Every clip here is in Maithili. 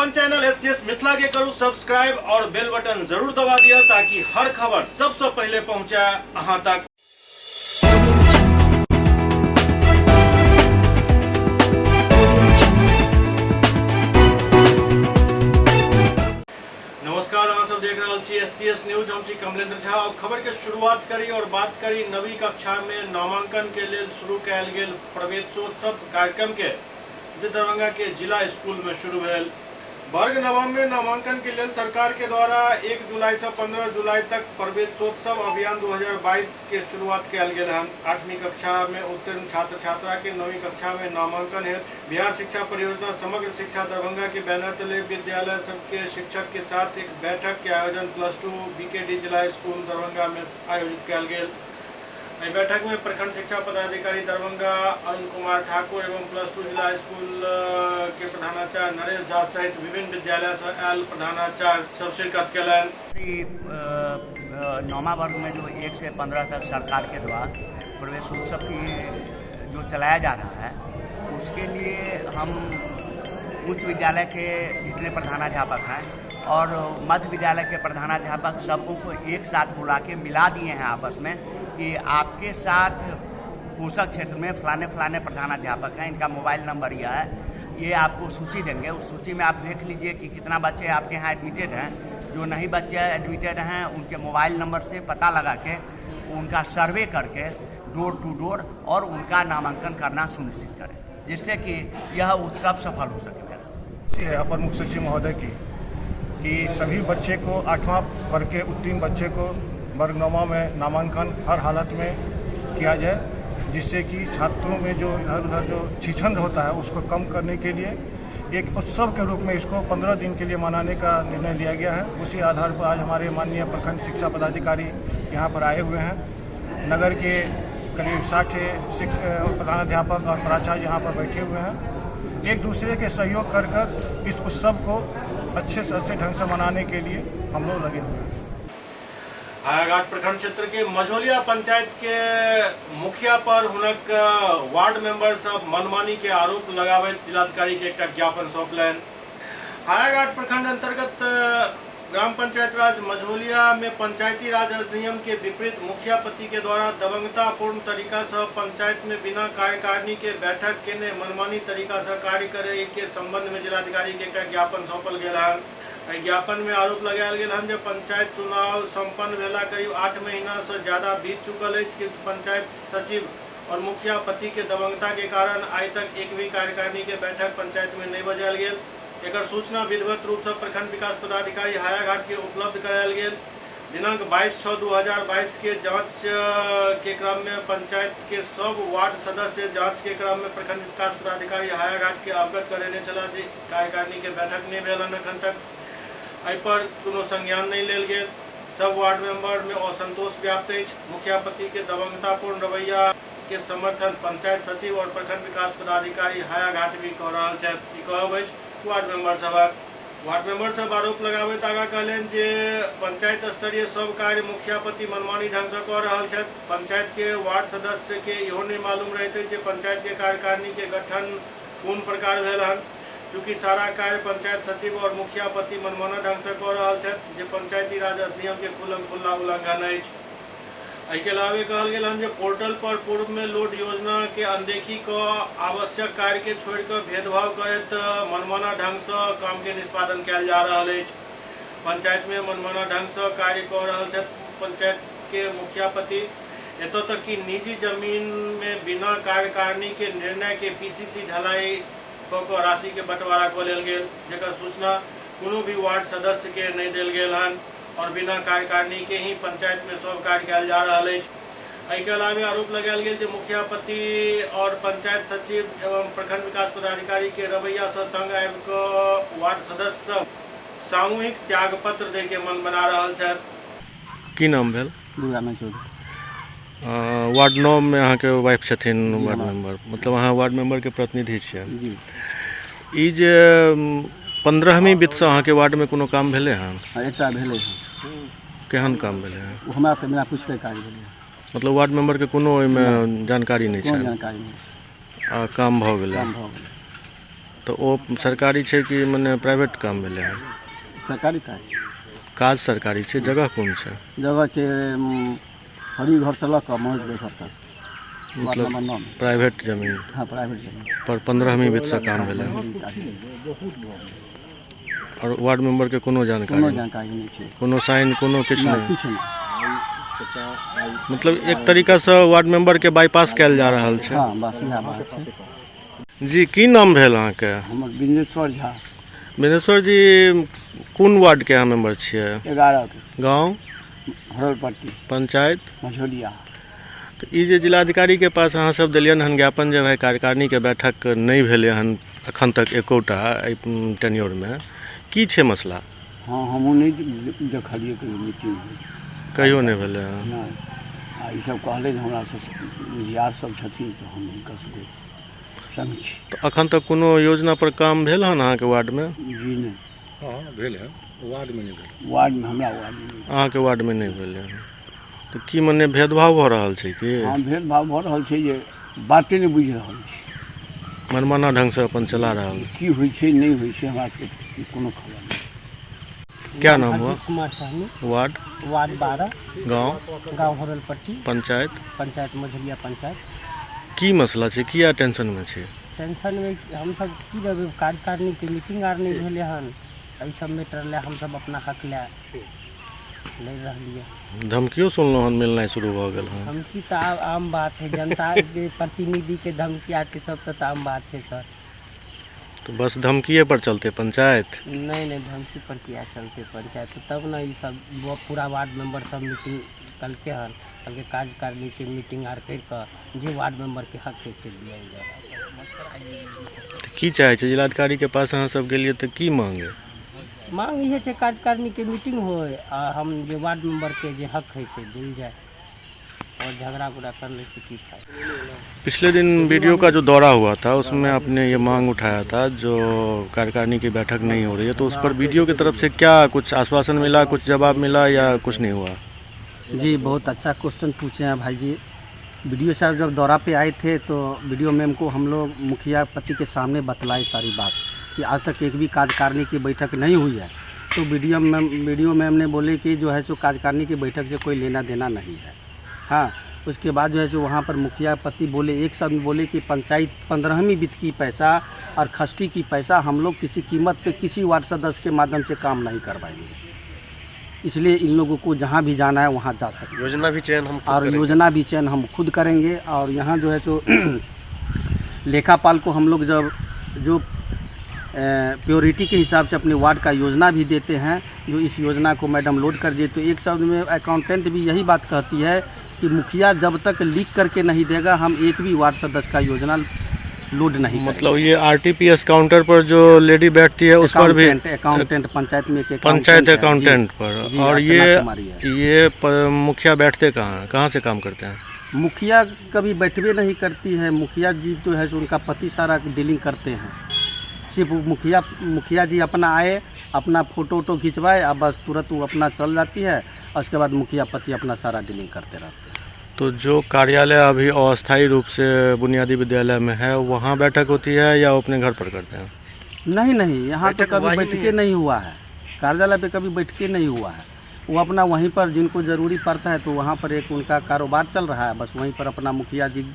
अपन चैनल एससीएस मिथिला के करू सब्सक्राइब और बेल बटन जरूर दबा दिया ताकि हर खबर सबसे पहले पहुंचे अहां तक। नमस्कार, अहाँ सब देख रहल छी एससीएस न्यूज। हम छी कमलेंद्र झा और खबर के शुरुआत करी और बात करी नवी कक्षा में नामांकन के लेल शुरू कयल गेल प्रवेशोत्सव कार्यक्रम के, जे दरभंगा के जिला स्कूल में शुरू भेल। वर्ग नवम में नामांकन के लेल सरकार के द्वारा 1 जुलाई से 15 जुलाई तक प्रवेशोत्सव अभियान 2022 के शुरुआत कयल गेल हन। 8वीं कक्षा में उत्तीर्ण छात्र छात्रा के 9वीं कक्षा में नामांकन है। बिहार शिक्षा परियोजना समग्र शिक्षा दरभंगा के बैनर तले विद्यालय सबके शिक्षक के साथ एक बैठक के आयोजन +2 बीकेडी जिला स्कूल दरभंगा में आयोजित कयल गेल। एहि बैठक में प्रखंड शिक्षा पदाधिकारी दरभंगा अरुण कुमार ठाकुर एवं +2 जिला स्कूल के प्रधानाचार्य नरेश झा सहित विभिन्न विद्यालय से आयल प्रधानाचार्य सब शिरकत कयलनि। नौमा वर्ग में जो 1 से 15 तक सरकार के द्वारा प्रवेश उत्सव की जो चलाया जा रहा है, उसके लिए हम उच्च विद्यालय के जितने प्रधानाध्यापक हैं और मध्य विद्यालय के प्रधानाध्यापक सबको को एक साथ बुला के मिला दिए हैं आपस में कि आपके साथ पोषक क्षेत्र में फलाने फलाने प्रधानाध्यापक हैं, इनका मोबाइल नंबर यह है, ये आपको सूची देंगे। उस सूची में आप देख लीजिए कि कितना बच्चे आपके यहाँ एडमिटेड हैं, जो नहीं बच्चे एडमिटेड हैं उनके मोबाइल नंबर से पता लगा के उनका सर्वे करके डोर टू डोर और उनका नामांकन करना सुनिश्चित करें, जिससे कि यह उत्सव सफल हो सके। है अपर मुख्य सचिव महोदय की कि सभी बच्चे को 8वां वर्ग के उत्तीर्ण बच्चे को वर्ग 9वां में नामांकन हर हालत में किया जाए, जिससे कि छात्रों में जो इधर उधर जो छीछंद होता है उसको कम करने के लिए एक उत्सव के रूप में इसको 15 दिन के लिए मनाने का निर्णय लिया गया है। उसी आधार पर आज हमारे माननीय प्रखंड शिक्षा पदाधिकारी यहाँ पर आए हुए हैं। नगर के करीब 60 प्रधानाध्यापक और प्राचार्य यहाँ पर बैठे हुए हैं। एक दूसरे के सहयोग कर कर इस उत्सव को अच्छे से अच्छे ढंग से मनाने के लिए हम लोग लगे हुए हैं। हायाघाट प्रखंड क्षेत्र के मझौलिया पंचायत के मुखिया पर हुनक वार्ड मेंबर सब मनमानी के आरोप लगाबैत जिलाधिकारी के एकटा ज्ञापन सौंपलनि। हायाघाट प्रखंड अंतर्गत ग्राम पंचायत राज मझौलिया में पंचायती राज अधिनियम के विपरीत मुखिया पति के द्वारा दबंगतापूर्ण तरीका से पंचायत में बिना कार्यकारिणी के बैठक केने मनमानी तरीका से कार्य करे के संबंध में जिलाधिकारी के एकटा ज्ञापन सौंपल गेल हन। एहि ज्ञापन में आरोप लगायल गेल हन जे पंचायत चुनाव संपन्न भेला करीब 8 महीना से ज्यादा बीत चुकल अछि, किन्तु पंचायत सचिव और मुखिया पति के दबंगता के कारण आइ तक एक भी कार्यकारिणी के बैठक पंचायत में नहीं बजायल गेल। एकर सूचना विधिवत रूप से प्रखंड विकास पदाधिकारी हायाघाट के उपलब्ध करायल गेल। दिनांक 22/6/2022 के जांच के क्रम में पंचायत के सब वार्ड सदस्य जांच के क्रम में प्रखंड विकास पदाधिकारी हायाघाट के अवगत करेने छला जे कार्यकारिणी के बैठक नहीं भेल हन एखन तक, एहि पर कोनो संज्ञान नहीं लेल गेल। सब वार्ड मेंबर में असंतोष व्याप्त अछि। मुखिया पति के दबंगतापूर्ण रवैया के समर्थन पंचायत सचिव और प्रखंड विकास पदाधिकारी हायाघाट भी कऽ रहल छथि, ई कहब अछि वार्ड मेंबर सभक। वार्ड मेंबर सब आरोप लगाबैत आगाँ कहलनि जे पंचायत स्तरीय सब कार्य मुखिया पति मनमानी ढंग से कऽ रहल छथि। पंचायत के वार्ड सदस्य के इहो नहीं मालूम रहैत अछि जे पंचायत के कार्यकारिणी के गठन कोन प्रकार भेल हन। चूँकि सारा कार्य पंचायत सचिव और मुखिया पति मनमाना ढंग से कऽ रहल छथि, जे पंचायती राज अधिनियम के खुल्लम खुल्ला उल्लंघन अछि। एहिके अलावे कहल गेल हन जे पोर्टल पर पूर्व में लोड योजना के अनदेखी क आवश्यक कार्य के छोड़ के भेदभाव करैत मनमाना ढंग से काम के निष्पादन कयल जा रहल अछि। पंचायत में मनमाना ढंग से कार्य कऽ रहल छथि पंचायत के मुखिया पति। एतऽ तक कि निजी जमीन में बिना कार्यकारिणी के निर्णय के पीसीसी ढलाई कऽ कऽ राशि के बंटवारा कऽ लेल गेल, जकर सूचना कोनो भी वार्ड सदस्य के नहि देल गेल हन और बिना कार्यकारिणी के ही पंचायत में सब कार्य कयल जा रहल अछि। एहिके अलावे आरोप लगायल गेल जे मुखिया पति और पंचायत सचिव एवं प्रखंड विकास पदाधिकारी के रवैया से तंग आबि कऽ वार्ड सदस्य सब सामूहिक त्यागपत्र दै के मन बना रहल छथि। की नाम भेल? दुर्गानंद चौधरी। वार्ड 9 में अहाँके वाइफ छथिन वार्ड मेंबर, मतलब अहाँ वार्ड मेंबर के प्रतिनिधि छियै। जी। ई जे 15वीं वित्तसँ अहाँके वार्डमे कोनो काम भेलै हन? हँ, एकटा भेलै हन। केहन काम भेलै हन? ओ हमरा से बिना पुछले काज भेलै हन। मतलब वार्ड मेंबरके कोनो ओहिमे जानकारी नहि कोनो छनि? जानकारी नहि। आ काम भऽ गेलै? काम भऽ गेलै। तऽ ओ सरकारी छै कि मने प्राइवेट काम भेलै हन? सरकारी काज। काज सरकारी छै, जगह कोन छै? जगह छै हरी घरसँ लऽ कऽ मनोजके घर तक, वार्ड मतलब नंबर 9 मे। प्राइवेट जमीन? हँ, प्राइवेट जमीन पर 15वीं बीतसँ काम भेलै हन। आओर वार्ड मेंबरके कोनो जानकारी? कोनो जानकारी नहि छै। कोनो साइन, कोनो किछु? नहि, नहि, किछु नहि। मतलब एक तरीकासँ वार्ड मेंबरके बाईपास कयल जा रहल छै। हँ, बस इएह बात छै। जी, की नाम भेल अहाँके? हमर बिंदेश्वर झा। बिनेश्वर जी, कोन वार्डके अहाँ मेंबर छियै? 11 के। गाँव? हरलपट्टी। पंचायत? मझौलिया। तऽ ई जे जिलाधिकारीके पास अहाँ सब देलियनि हन ज्ञापन जे भाइ कार्यकारिणीके बैठक नहि भेलै हन एखन तक एकोटा एहि टेन्योरमे, की छै मसला? हँ, हमहूँ नहि देखलियै कहियो मीटिंग। कहियो नहि भेलै हन? नहि। आ ईसभ कहलै जे हमरा सब बुझियार सब छथिन, तऽ हम हुनकर सबके संग छी। तऽ एखन तक कोनो योजना पर काम भेल हन अहाँके वार्डमे? जी नहि। हँ, भेल है, वार्डमे नहि भेल। वार्डमे, हमरा वार्डमे नहि। अहाँके वार्डमे नहि भेलै हन, तऽ की मने भेदभाव भऽ रहल छै की? हँ, भेदभाव भऽ रहल छै जे बाते नहि बुझि रहल छै। मनमाना ढङ्गसँ अपन चला रहल। की होइ छै, नहि होइ छै, हमरा सबके कोनो खबर नहि। क्या नाम हुआ? हरजीत कुमार सहनी। वार्ड? वार्ड 12। गाँव? गाँव होरलपट्टी। पंचायत? पंचायत मझौलिया पंचायत। की मसला छै? किया टेंशनमे छै? टेंशनमे हमसब की रहबै? कार्यकारिणीके मीटिंग आर नहि भेलै हन। एहि सब मैटर लए हमसब अपना हक लए लड़ि रहलियै। धमकियो सुनलहुँ हन मिलनाइ शुरू भऽ गेल हन। धमकी तऽ आब आम बात है। जनताके प्रतिनिधिके धमकी आरके सब तऽ आम बात छै सर। तऽ बस धमकिए पर चलतै पंचायत? नहि नहि, धमकी पर किया चलतै पंचायत? तब ने ई सब वो पूरा वार्ड मेंबर सब मीटिंग कलकै हन। कहलकै कार्यकारिणीके मीटिंग आर करि कऽ जे वार्ड मेंबरके हक है से दियल जाय। तऽ की चाहै छै? जिलाधिकारीके पास अहाँ सब गेलियै तऽ की मांग अइ? मांग इहे छै, कार्यकारिणीके मीटिंग होय आ हम जे वार्ड मेंबरके जे हक है से देल जाय। और झगड़ा उगड़ा करने से की फायदा? पिछले दिन बीडीओ का जो दौरा हुआ था, उसमें आपने ये मांग उठाया था जो कार्यकारिणी की बैठक नहीं हो रही है, तो उस पर बीडीओ की तरफ से क्या कुछ आश्वासन मिला, कुछ जवाब मिला या कुछ नहीं हुआ? जी, बहुत अच्छा क्वेश्चन पूछे हैं भाई जी। बीडीओ साहब जब दौरा पे आए थे तो बीडीओ मैम को हम लोग मुखिया पति के सामने बतलाए सारी बात कि आज तक एक भी कार्यकारिणी की बैठक नहीं हुई है। तो बीडीओ मैम ने बोले कि जो है सो कार्यकारिणी की बैठक से कोई लेना देना नहीं है। हाँ, उसके बाद जो है सो वहाँ पर मुखिया पति बोले, एक शब्द बोले कि पंचायत 15वीं वित्त की पैसा और खष्टी की पैसा हम लोग किसी कीमत पे किसी वार्ड सदस्य के माध्यम से काम नहीं करवाएंगे, इसलिए इन लोगों को जहाँ भी जाना है वहाँ जा सकते हैं। योजना भी चयन हम खुद और करेंगे। योजना भी चयन हम खुद करेंगे। और यहाँ जो है सो लेखापाल को हम लोग जब जो प्योरिटी के हिसाब से अपने वार्ड का योजना भी देते हैं, जो इस योजना को मैडम लोड कर दिए, तो एक शब्द में अकाउंटेंट भी यही बात कहती है कि मुखिया जब तक लिख करके नहीं देगा, हम एक भी वार्ड सदस्य का योजना लोड नहीं। मतलब ये आरटीपीएस काउंटर पर जो लेडी बैठती है, उस पर भी? अकाउंटेंट, अकाउंटेंट, पंचायत में एक पंचायत है, जी। अकाउंटेंट पर। जी, और अर्चना ये कुमारी है। ये मुखिया बैठते कहाँ हैं? कहाँ से काम करते हैं? मुखिया कभी बैठबे नहीं करती है। मुखिया जी तो है सो उनका पति सारा डीलिंग करते हैं। सिर्फ वो मुखिया मुखिया जी अपना आए, अपना फोटो वोटो खिंचवाए और बस तुरंत वो अपना चल जाती है और उसके बाद मुखिया पति अपना सारा डीलिंग करते रहते हैं। तो जो कार्यालय अभी अस्थायी रूप से बुनियादी विद्यालय में है, वहाँ बैठक होती है या वो अपने घर पर करते हैं? नहीं नहीं, यहाँ तो बैठक कभी हुआ ही बैठ नहीं के नहीं हुआ है। कार्यालय पे कभी बैठ के नहीं हुआ है। वो अपना वहीं पर जिनको ज़रूरी पड़ता है तो वहाँ पर एक उनका कारोबार चल रहा है, बस वहीं पर अपना मुखिया जी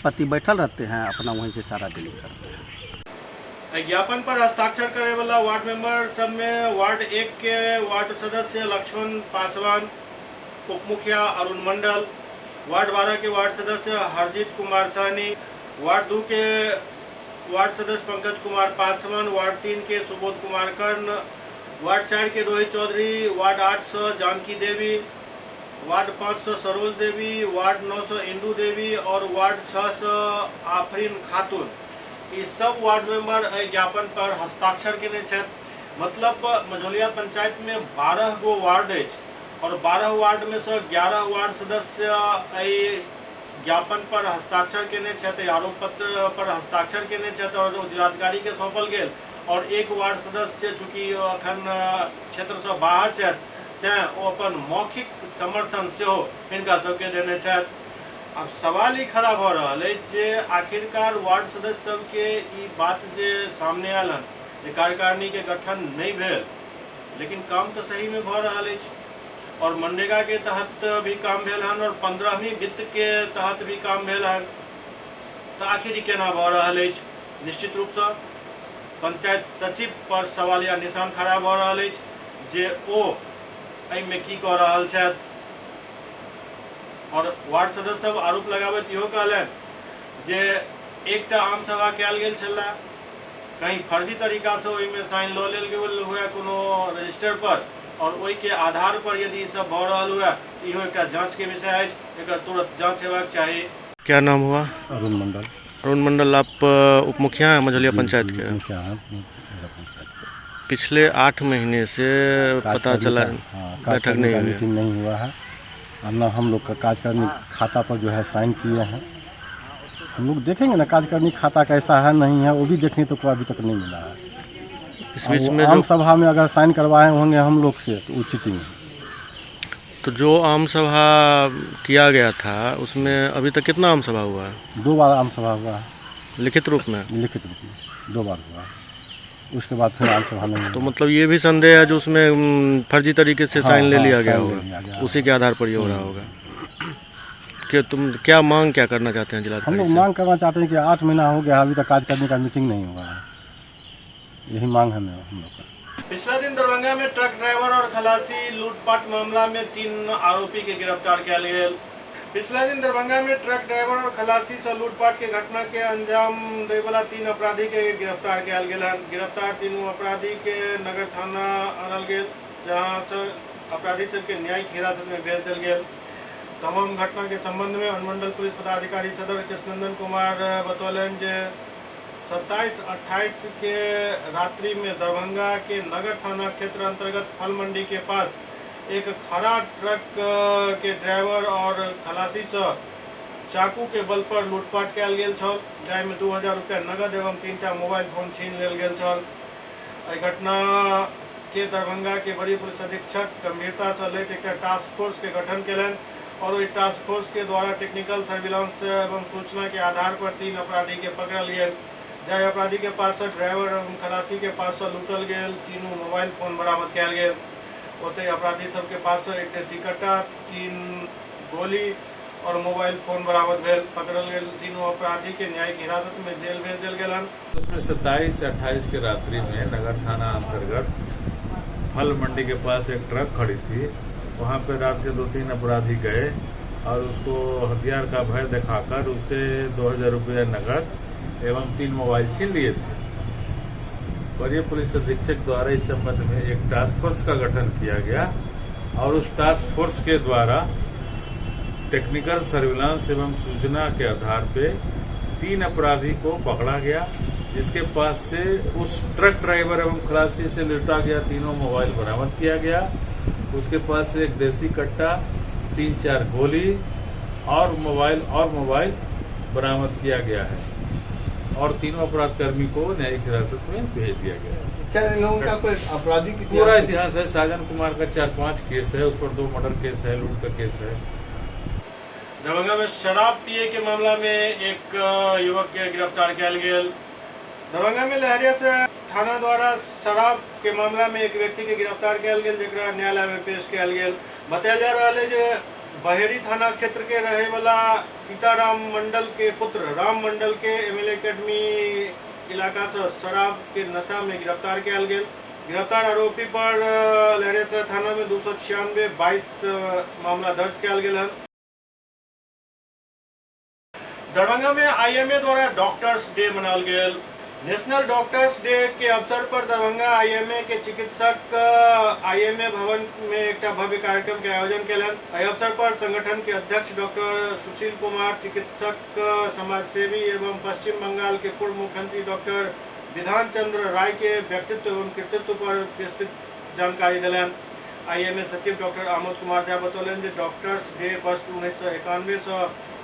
पति बैठल रहते हैं, अपना वहीं से सारा डीलिंग करते हैं। एहि ज्ञापन पर हस्ताक्षर करे वाला वार्ड मेंबर सब में वार्ड 1 के वार्ड सदस्य लक्ष्मण पासवान, उप मुखिया अरुण मंडल, वार्ड 12 के वार्ड सदस्य हरजीत कुमार सहनी, वार्ड 2 के वार्ड सदस्य पंकज कुमार पासवान, वार्ड 3 के सुबोध कुमार कर्ण, वार्ड 4 के रोहित चौधरी, वार्ड 8 से जानकी देवी, वार्ड 5 से सरोज देवी, वार्ड 9 से इंदू देवी और वार्ड 6 से आफरीन खातून, ई सब वार्ड मेंबर एहि ज्ञापन पर हस्ताक्षर केने छथि। मतलब मझौलिया पंचायत में 12 गो वार्ड अछि और 12 वार्ड में से 11 वार्ड सदस्य एहि ज्ञापन पर हस्ताक्षर केने छथि, एहि आरोप पत्र पर हस्ताक्षर केने छथि और ओ जिलाधिकारी के सौंपल गेल। और एक वार्ड सदस्य चूँकि अखन क्षेत्रसँ बाहर छथि, तेँ ओ अपन मौखिक समर्थन सेहो हिनका सबके देने छथि। आब सवाल ई खड़ा भऽ रहल अछि जे आखिरकार वार्ड सदस्य सबके ई बात जे सामने आयल हन जे कार्यकारिणी के गठन नहि भेल, लेकिन काम तऽ सही में भऽ रहल अछि और मनरेगा के तहत भी काम भेल हन और 15वीं वित्त के तहत भी काम भेल हन, तऽ आखिर ई केना भऽ रहल अछि? निश्चित रूपसँ पंचायत सचिव पर सवालिया निशान खड़ा भऽ रहल अछि जे ओ एहिमे की कऽ रहल छथि। और वार्ड सदस्य सब आरोप लगाबैत इहो कहलनि जे एकटा आम सभा कयल गेल छलै, कहीं फर्जी तरीकासँ ओहिमे साइन लऽ लेल गेल हुए कोनो रजिस्टर पर और ओहिके आधार पर यदि ई सब भऽ रहल हुए तऽ इहो एकटा जांच के विषय अछि, एकर तुरंत जांच हेबाक चाही। क्या नाम हुआ? अरुण मंडल। अरुण मंडल, आप उप मुखिया हैं मझौलिया पंचायत के? मुखिया हैं मझौलिया पंचायत के। पिछले 8 महीने से पता चला बैठक नहीं हुई, मीटिंग नहीं हुआ है और न हम लोग का कार्यकारिणी खाता पर जो है साइन किए हैं। हम लोग देखेंगे ना कार्यकारिणी खाता कैसा है नहीं है, वो भी देखने तो अभी तक नहीं मिला है। इस बीच में आम सभा में अगर साइन करवाए होंगे हम लोग से तो वो चीटिंग है। तो जो आम सभा किया गया था उसमें अभी तक कितना आम सभा हुआ है? 2 बार आम सभा हुआ है। लिखित रूप में? लिखित रूप में 2 बार हुआ है, उसके बाद फिर आम सभा नहीं। तो मतलब ये भी संदेह है जो उसमें फर्जी तरीके से साइन ले लिया गया होगा, उसी के आधार पर ये हो रहा होगा। कि तुम क्या मांग क्या करना चाहते हैं जिला? हम लोग मांग करना चाहते हैं कि 8 महीना हो गया अभी तक कार्यकारिणी का मीटिंग नहीं हुआ है, यही मांग है हम लोग का। पिछला दिन दरभंगा में ट्रक ड्राइवर और खलासी लूटपाट मामला में 3 आरोपी के गिरफ्तार किया गेल। पिछला दिन दरभंगा में ट्रक ड्राइवर और खलासी से लूटपाट के घटना के अंजाम देवला 3 अपराधी के गिरफ्तार किया गेल। गिरफ्तार 3 अपराधी के नगर थाना आनल गेल, जहां से अपराधी सबके न्यायिक हिरासत में भेज दिल गेल। तमाम घटना के संबंध में अनुमंडल पुलिस पदाधिकारी सदर कृष्णनंदन कुमार बतौलनि जे 27-28 के रात्रि में दरभंगा के नगर थाना क्षेत्र अंतर्गत फल मंडी के पास एक खड़ा ट्रक के ड्राइवर और खलासी से चाकू के बल पर लूटपाट कयल गेल छल, जाहिमे 2000 रुपया नगद एवं 3टा मोबाइल फोन छीन लेल गेल छल। एहि घटना के दरभंगा के वरीय पुलिस अधीक्षक गंभीरता से लैत एकटा टास्क फोर्स के गठन कयलनि और ओहि टास्क फोर्स के द्वारा टेक्निकल सर्विलांस एवं सूचना के आधार पर 3 अपराधी के पकड़ल गेल, जाहि अपराधी के पास से ड्राइवर एवं खलासी के पास से लूटल गेल 3 मोबाइल फोन बरामद कयल गेल। ओतहि अपराधी सबके पास से एक देसी कट्टा, 3 गोली और मोबाइल फोन बरामद भेल। पकड़ल गेल 3 अपराधी के न्यायिक हिरासत में जेल भेज दिल गेल हन। उसमें 27-28 के रात्रि में नगर थाना अंतर्गत फल मंडी के पास एक ट्रक खड़ी थी, वहाँ पे रात के 2-3 अपराधी गए और उसको हथियार का भय दिखाकर उससे 2000 रुपया नगद एवं 3 मोबाइल छीन लिए थे। वरीय पुलिस अधीक्षक द्वारा इस संबंध में एक टास्क फोर्स का गठन किया गया और उस टास्क फोर्स के द्वारा टेक्निकल सर्विलांस एवं सूचना के आधार पे 3 अपराधी को पकड़ा गया, जिसके पास से उस ट्रक ड्राइवर एवं खलासी से लूटा गया 3 मोबाइल बरामद किया गया। उसके पास से एक देसी कट्टा, 3-4 गोली और मोबाइल बरामद किया गया है और 3 अपराधकर्मी को न्यायिक हिरासत में भेज दिया गया है। क्या इन लोगों का कोई आपराधिक पूरा इतिहास है? साजन कुमार का 4-5 केस है, उस पर 2 मर्डर केस है, लूट का केस है। दरभंगा में शराब पिए के मामला में एक युवक के गिरफ्तार कयल गेल। दरभंगा में लहरियासराय थाना द्वारा शराब के मामला में एक व्यक्ति के गिरफ्तार कयल गेल, जकरा न्यायालय में पेश कयल गेल। बतायल जा रहा है जे बहेड़ी थाना क्षेत्र के रहे वाला सीताराम मंडल के पुत्र राम मंडल के एमएलए एकेडमी इलाका से शराब के नशा में गिरफ्तार कयल गेल। गिरफ्तार आरोपी पर लहरियासराय थाना में 296/22 मामला दर्ज कयल गेल हन। दरभंगा में आईएमए द्वारा डॉक्टर्स डे मनाओल गेल। नेशनल डॉक्टर्स डे के अवसर पर दरभंगा आईएमए के चिकित्सक आईएमए भवन में एकटा भव्य कार्यक्रम के आयोजन केलनि। एहि अवसर पर संगठन के अध्यक्ष डॉक्टर सुशील कुमार, चिकित्सक, समाजसेवी एवं पश्चिम बंगाल के पूर्व मुख्यमंत्री डॉक्टर विधान चंद्र राय के व्यक्तित्व एवं कृतित्व पर विस्तृत जानकारी देलनि। आईएमए सचिव डॉक्टर आमोद कुमार झा बतौलनि जे डॉक्टर्स डे वर्ष 1991 से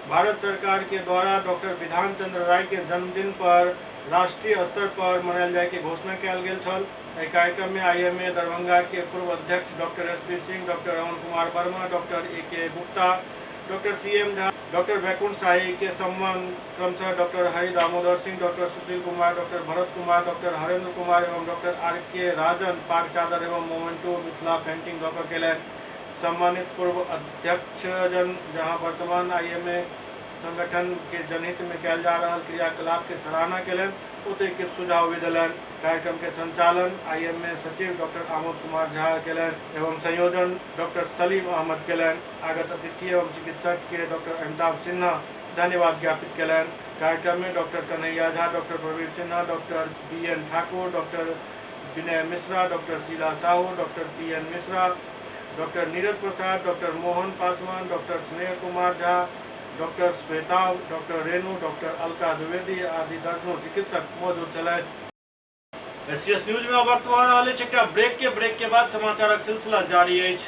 भारत सरकार के द्वारा डॉक्टर विधान चंद्र राय के जन्मदिन पर राष्ट्रीय स्तर पर मनायल जाय के घोषणा कयल गेल छल। एहि कार्यक्रम में आईएमए दरभंगा के पूर्व अध्यक्ष doctor S P Singh, doctor Raman Kumar Verma, doctor A K Gupta, doctor C M Jha, doctor Vaikunth Shahi के सम्मान क्रमशः doctor Hari Damodar Singh, doctor Sushil Kumar, doctor Bharat Kumar, doctor Harendra Kumar एवं डॉक्टर आर के राजन पाग चादर एवं मोमेंटो मिथिला पेंटिंग दऽ कऽ केलनि। सम्मानित पूर्व अध्यक्ष जन जहां वर्तमान आईएमए संगठन के जनहित में कैल जा रहल क्रियाकलाप के सराहना केलनि, ओतहि किछु सुझाव भी देलनि। कार्यक्रम के संचालन आईएमए सचिव डॉक्टर आमोद कुमार झा केलनि एवं संयोजन डॉक्टर सलीम अहमद केलनि। आगत अतिथि एवं चिकित्सक के डॉक्टर अमिताभ सिन्हा धन्यवाद ज्ञापित केलनि। कार्यक्रम में doctor Kanhaiya Jha, doctor Praveen Sinha, doctor B N Thakur, doctor Vinay Mishra, doctor Sheela Sahu, doctor P N Mishra, doctor Neeraj Prasad, doctor Mohan Paswan, doctor Sneh Kumar Jha, doctor Shweta, doctor Renu, doctor Alka Dwivedi आदि दर्जनों चिकित्सक मौजूद छलथि। एससीएस न्यूज में वक्त भऽ रहल अछि एकटा ब्रेक के बाद समाचारक सिलसिला जारी अछि।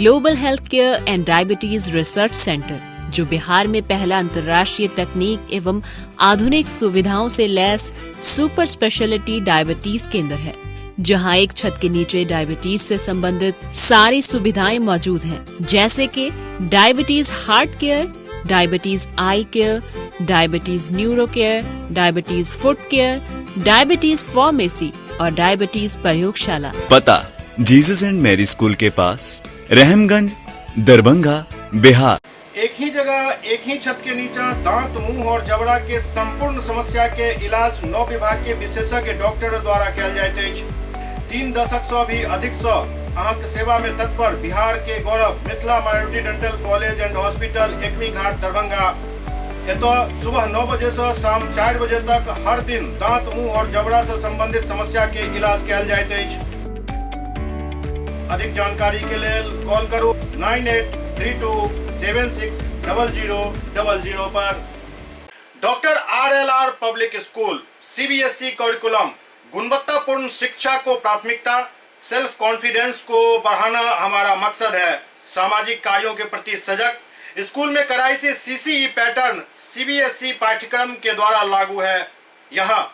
Global health care and diabetes research centre, जो बिहार में पहला अंतर्राष्ट्रीय तकनीक एवं आधुनिक सुविधाओं से लैस सुपर स्पेशलिटी डायबिटीज केंद्र है, जहां एक छत के नीचे डायबिटीज से संबंधित सारी सुविधाएं मौजूद हैं, जैसे कि diabetes heart care, diabetes eye care, diabetes neuro care, diabetes foot care, diabetes pharmacy और डायबिटीज प्रयोगशाला। पता जीसस एंड मैरी स्कूल के पास, रहमगंज, दरभंगा, बिहार। एक ही जगह एक ही छत के नीचा दांत, मुंह और जबड़ा के संपूर्ण समस्या के इलाज 9 विभाग के विशेषज्ञ डॉक्टर द्वारा कैल जाइत अछि। 3 दशक से भी अधिक से अहाँके सेवा में तत्पर बिहार के गौरव Mithila minority dental college and hospital, Ekmi Ghat, Darbhanga. एतऽ सुबह 9 बजे से शाम 4 बजे तक हर दिन दांत, मुंह और जबड़ा से संबंधित समस्या के इलाज कैल जाइत अछि। अधिक जानकारी के लेल कॉल करू 9832 760000 पर। Doctor R L R public school, CBSE curriculum, गुणवत्तापूर्ण शिक्षा को प्राथमिकता, सेल्फ कॉन्फिडेंस को बढ़ाना हमारा मकसद है। सामाजिक कार्यों के प्रति सजग, स्कूल में कड़ाई से सीसीई पैटर्न सीबीएसई पाठ्यक्रम के द्वारा लागू है। यहाँ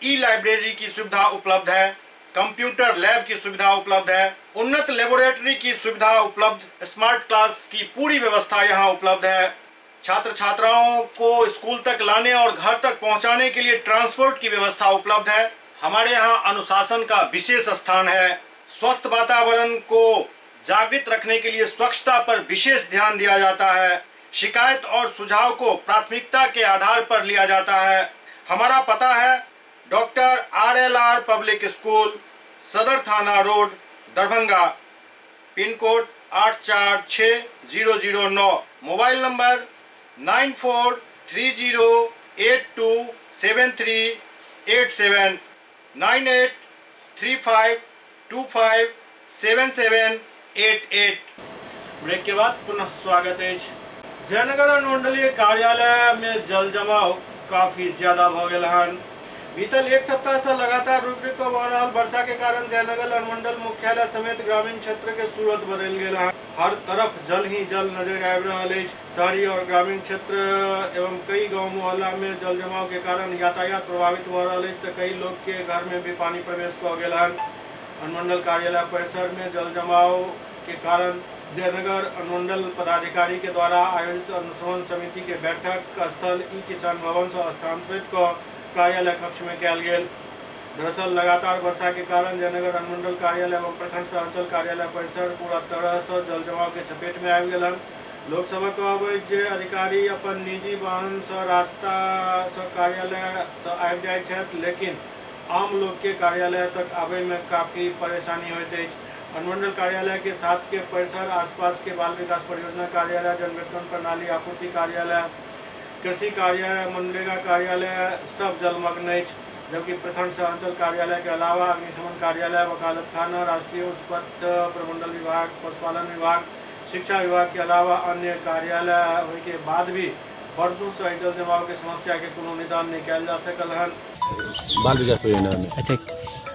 ई लाइब्रेरी की सुविधा उपलब्ध है, कंप्यूटर लैब की सुविधा उपलब्ध है, उन्नत लेबोरेटरी की सुविधा उपलब्ध, स्मार्ट क्लास की पूरी व्यवस्था यहाँ उपलब्ध है। छात्र छात्राओं को स्कूल तक लाने और घर तक पहुँचाने के लिए ट्रांसपोर्ट की व्यवस्था उपलब्ध है। हमारे यहाँ अनुशासन का विशेष स्थान है। स्वस्थ वातावरण को जागृत रखने के लिए स्वच्छता पर विशेष ध्यान दिया जाता है। शिकायत और सुझाव को प्राथमिकता के आधार पर लिया जाता है। हमारा पता है doctor R L R public school, Sadar थाना road, Darbhanga, pin code 846009, mobile number 9430827387, 9835257788। Break के बाद पुनः स्वागत है। जयनगर अनुमंडलीय कार्यालय में जल जमाव काफी ज्यादा भ गेल हन। बीतल एक सप्ताह से लगातार रुक रुक कऽ भऽ रहल वर्षा के कारण जयनगर अनुमंडल मुख्यालय समेत ग्रामीण क्षेत्र के सूरत बदलि गेल हन। हर तरफ जल ही जल नजर आबि रहल अछि। शहरी और ग्रामीण क्षेत्र एवं कई गांव मोहल्ला में जल जमाव के कारण यातायात प्रभावित भऽ रहल अछि, तऽ कई लोग के घर में भी पानी प्रवेश कऽ गेल हन। अनुमंडल कार्यालय परिसर में जल जमाव के कारण जयनगर अनुमंडल पदाधिकारी के द्वारा आयोजित अनुश्रवण समिति के बैठक स्थल ई किसान भवन से स्थानांतरित कऽ कार्यालय कक्ष में कयल गेल। दरअसल लगातार वर्षा के कारण जयनगर अनुमंडल कार्यालय एवं प्रखंड सह अंचल कार्यालय परिसर पूरा तरह से जल जमाव के चपेट में आबि गेल हन। लोकसभा कहब अछि जे अधिकारी अपन निजी वाहन से रास्ता से कार्यालय तऽ आबि जाइत छथि, लेकिन आम लोग के कार्यालय तक आबय में काफी परेशानी होइत अछि। अनुमंडल कार्यालय के साथ के परिसर, आसपास के बाल विकास परियोजना कार्यालय, जन वितरण प्रणाली आपूर्ति कार्यालय, कृषि कार्यालय, मनरेगा कार्यालय सब जलमग्न अछि। जबकि प्रखंड सह अंचल कार्यालय के अलावा अग्निशमन कार्यालय, वकालत खाना, राष्ट्रीय उच्च पथ प्रमंडल विभाग, पशुपालन विभाग, शिक्षा विभाग के अलावा अन्य कार्यालय होय के बाद भी वर्षों से जल जमाव के समस्या के कोनो निदान नहीं कयल जा सकल हन। बाल विकास परियोजना में। अच्छा,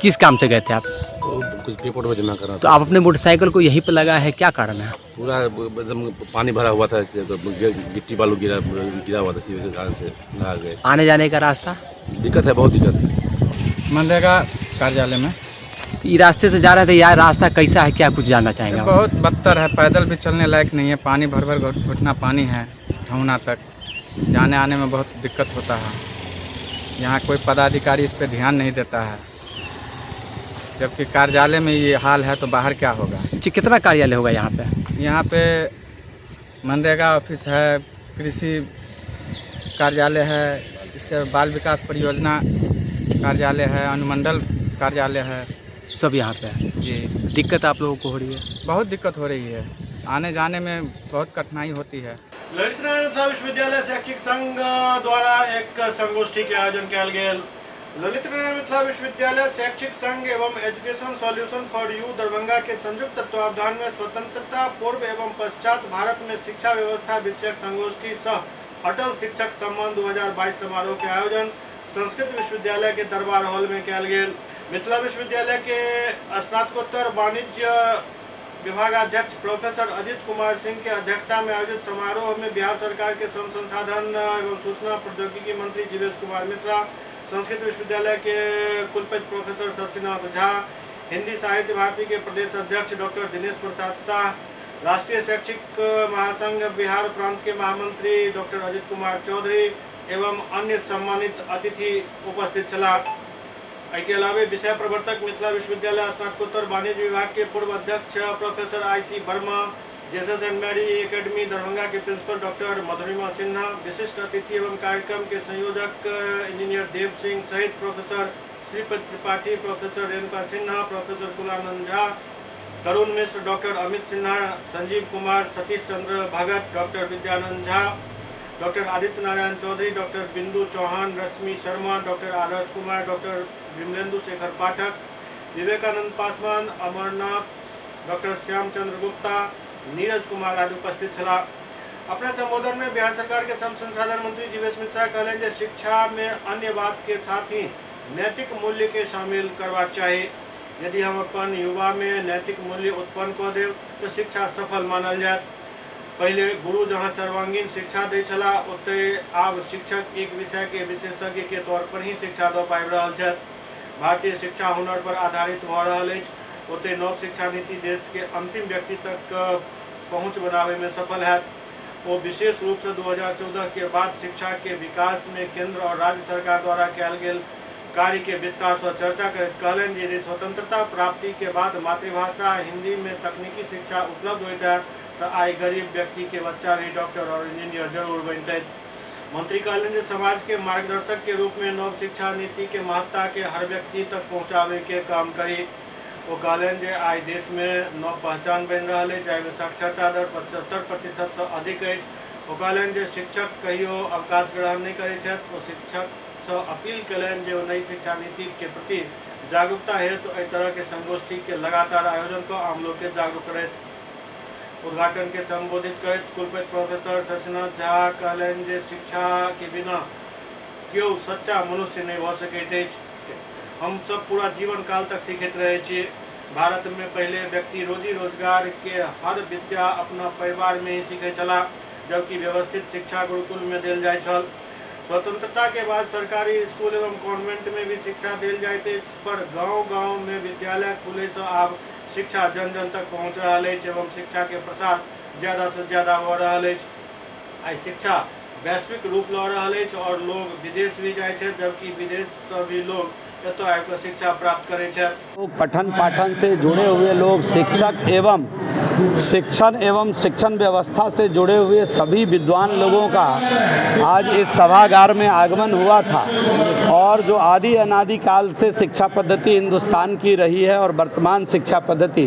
किस काम से गए थे आप? तो कुछ पेपर में जमा करना। तो आप अपने मोटरसाइकिल को यहीं पर लगा है, क्या कारण है? पूरा एकदम पानी भरा हुआ था, इसलिए तो गिट्टी बालू गिरा गिरा हुआ था, इसी वजह से कारण से नहा गए। आने जाने का रास्ता दिक्कत है, बहुत दिक्कत है। मनरेगा कार्यालय में तो ये रास्ते से जा रहे थे, यार रास्ता कैसा है, क्या कुछ जानना चाहेंगे आप? बहुत बदतर है, पैदल भी चलने लायक नहीं है, पानी भर भर घुटना पानी है, ठहुना तक जाने आने में बहुत दिक्कत होता है। यहाँ कोई पदाधिकारी इस पर ध्यान नहीं देता है, जबकि कार्यालय में ये हाल है तो बाहर क्या होगा। जी, कितना कार्यालय होगा यहाँ पे? यहाँ पे मनरेगा ऑफिस है, कृषि कार्यालय है, इसके बाल विकास परियोजना कार्यालय है, अनुमंडल कार्यालय है, सब यहाँ पे है। जी। दिक्कत आप लोगों को हो रही है? बहुत दिक्कत हो रही है, आने जाने में बहुत कठिनाई होती है। ललित नारायण मिथिला विश्वविद्यालय शैक्षिक संघ द्वारा एक संगोष्ठी के आयोजन कयल गेल। ललित नारायण मिथिला विश्वविद्यालय शैक्षिक संघ एवं education solution for you Darbhanga के संयुक्त तत्वावधान में स्वतंत्रता पूर्व एवं पश्चात भारत में शिक्षा व्यवस्था विषयक संगोष्ठी सह अटल शिक्षक सम्मान 2022 समारोह के आयोजन संस्कृत विश्वविद्यालय के दरबार हॉल में कयल गेल। मिथिला विश्वविद्यालय के स्नातकोत्तर वाणिज्य विभागाध्यक्ष प्रोफेसर अजित कुमार सिंह के अध्यक्षता में आयोजित समारोह में बिहार सरकार के श्रम संसाधन एवं सूचना प्रौद्योगिकी मंत्री जीवेश कुमार मिश्रा, संस्कृत विश्वविद्यालय के कुलपति प्रोफेसर शशिनाथ झा, हिंदी साहित्य भारती के प्रदेश अध्यक्ष डॉक्टर दिनेश प्रसाद शाह, राष्ट्रीय शैक्षिक महासंघ बिहार प्रांत के महामंत्री डॉक्टर अजित कुमार चौधरी एवं अन्य सम्मानित अतिथि उपस्थित छलाह। एहिके अलावे विषय प्रवर्तक मिथिला विश्वविद्यालय स्नातकोत्तर वाणिज्य विभाग के पूर्व अध्यक्ष professor I C Verma, Jesus and Mary academy Darbhanga के प्रिंसिपल डॉक्टर मधुरिमा सिन्हा, विशिष्ट अतिथि एवं कार्यक्रम के संयोजक इंजीनियर देव सिंह सहित professor Shripati Tripathi, professor Renuka Sinha, professor Kulanand Jha, Tarun Mishra, doctor Amit Sinha, Sanjeev Kumar, Satish Chandra Bhagat, doctor Vidyanand Jha, doctor Aditya Narayan Chaudhary, doctor Bindu Chauhan, Rashmi Sharma, doctor Adarsh Kumar, doctor Vimlendu Shekhar Pathak, Vivekanand Paswan, Amarnath, doctor Shyam Chandra Gupta, Neeraj Kumar आदि उपस्थित छलाह। अपने संबोधन में बिहार सरकार के श्रम संसाधन मंत्री जीवेश मिश्रा कहलनि जे शिक्षा में अन्य बात के साथ ही नैतिक मूल्य के शामिल करबाक चाही। यदि हम अपन युवा में नैतिक मूल्य उत्पन्न कऽ देब तो शिक्षा सफल मानल जायत। पहले गुरु जहाँ सर्वांगीण शिक्षा दै छलाह, ओतहि आब शिक्षक एक विषय के विशेषज्ञ के तौर पर ही शिक्षा दऽ पाबि रहल छथि। भारतीय शिक्षा हुनर पर आधारित भऽ रहल अछि, ओतहि नव शिक्षा नीति देश के अंतिम व्यक्ति तक पहुँच बनावे में सफल हैत। वो विशेष रूप से 2014 के बाद शिक्षा के विकास में केंद्र और राज्य सरकार द्वारा कयल गेल कार्य के विस्तार से चर्चा करैत कहलनि जे यदि स्वतंत्रता प्राप्ति के बाद मातृभाषा हिंदी में तकनीकी शिक्षा उपलब्ध होइत है तो आइ गरीब व्यक्ति के बच्चा भी डॉक्टर और इंजीनियर जरूर बनते। मंत्री कहलनि जे समाज के मार्गदर्शक के रूप में नव शिक्षा नीति के महत्ता के हर व्यक्ति तक पहुँचाबे के काम करी। वो कहलनि जे आइ देश में नव पहचान बनि रहल अछि, जाहिमे साक्षरता दर 75% से अधिक अछि। वो कहलनि जे शिक्षक कहियो अवकाश ग्रहण नहि करैत छथि। ओ शिक्षक से अपील कयलनि जे ओ नई शिक्षा नीति के प्रति जागरूकता हेतु एहि तरह के संगोष्ठी के लगातार आयोजन कऽ आम लोग के जागरूक करैत। उद्घाटन के संबोधित करैत कुलपति प्रोफेसर शशिनाथ झा कहलनि जे शिक्षा के बिना केओ सच्चा मनुष्य नहि भऽ सकैत अछि। हम सब पूरा जीवन काल तक सीखैत रहै छी। भारत में पहले व्यक्ति रोजी रोजगार के हर विद्या अपना परिवार में ही सीखै छलाह, जबकि व्यवस्थित शिक्षा गुरुकुल में देल जाइत छल। स्वतंत्रता के बाद सरकारी स्कूल एवं कॉन्वेंट में भी शिक्षा देल जाइत अछि, पर गांव-गांव में विद्यालय खुले से आब शिक्षा जन जन तक पहुँच रहल अछि एवं शिक्षा के प्रसार ज़्यादा से ज़्यादा भऽ रहल अछि। आइ शिक्षा वैश्विक रूप लऽ रहल अछि और लोग विदेश भी जाइ छथि, जबकि विदेश से भी लोग एतऽ आबि कऽ शिक्षा प्राप्त करै छथि। पठन पाठन से जुड़े हुए लोग, शिक्षक एवं शिक्षण एवं शिक्षण व्यवस्था से जुड़े हुए सभी विद्वान लोगों का आज इस सभागार में आगमन हुआ था। और जो आदि अनादि काल से शिक्षा पद्धति हिंदुस्तान की रही है और वर्तमान शिक्षा पद्धति,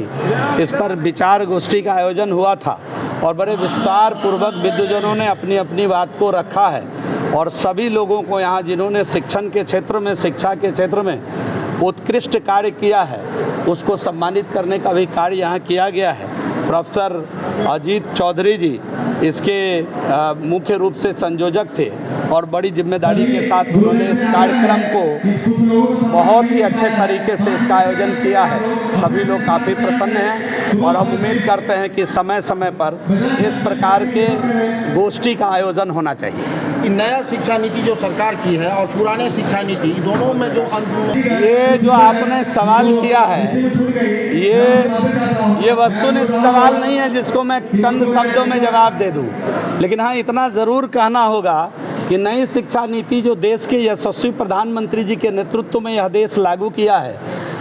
इस पर विचार गोष्ठी का आयोजन हुआ था और बड़े विस्तार पूर्वक विद्वजनों ने अपनी अपनी बात को रखा है। और सभी लोगों को यहाँ जिन्होंने शिक्षण के क्षेत्र में, शिक्षा के क्षेत्र में उत्कृष्ट कार्य किया है, उसको सम्मानित करने का भी कार्य यहाँ किया गया है। प्रोफेसर अजीत चौधरी जी इसके मुख्य रूप से संयोजक थे और बड़ी जिम्मेदारी के साथ उन्होंने इस कार्यक्रम को बहुत ही अच्छे तरीके से इसका आयोजन किया है। सभी लोग काफ़ी प्रसन्न हैं और हम उम्मीद करते हैं कि समय समय पर इस प्रकार के गोष्ठी का आयोजन होना चाहिए। नया शिक्षा नीति जो सरकार की है और पुराने शिक्षा नीति, दोनों में जो ये जो आपने सवाल किया है, ये वस्तुनिष्ठ सवाल नहीं है जिसको मैं चंद शब्दों में जवाब दे दूं, लेकिन हाँ इतना ज़रूर कहना होगा कि नई शिक्षा नीति जो देश के यशस्वी प्रधानमंत्री जी के नेतृत्व में यह देश लागू किया है,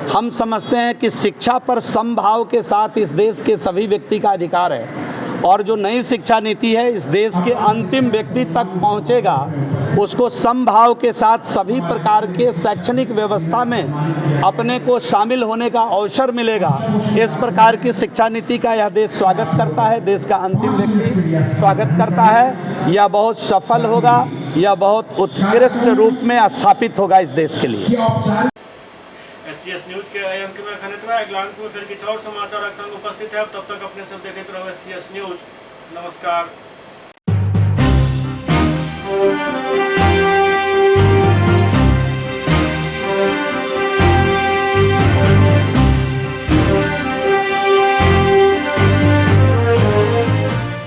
हम समझते हैं कि शिक्षा पर समभाव के साथ इस देश के सभी व्यक्ति का अधिकार है और जो नई शिक्षा नीति है इस देश के अंतिम व्यक्ति तक पहुंचेगा, उसको समभाव के साथ सभी प्रकार के शैक्षणिक व्यवस्था में अपने को शामिल होने का अवसर मिलेगा। इस प्रकार की शिक्षा नीति का यह देश स्वागत करता है, देश का अंतिम व्यक्ति स्वागत करता है। यह बहुत सफल होगा, यह बहुत उत्कृष्ट रूप में स्थापित होगा इस देश के लिए। एससीएस न्यूज के एहि अंक में एखन एतबे। अगिला अंक में फिर किछु और समाचारक संग उपस्थित है। तब तक अपने सब देखैत रहू एससीएस न्यूज। नमस्कार।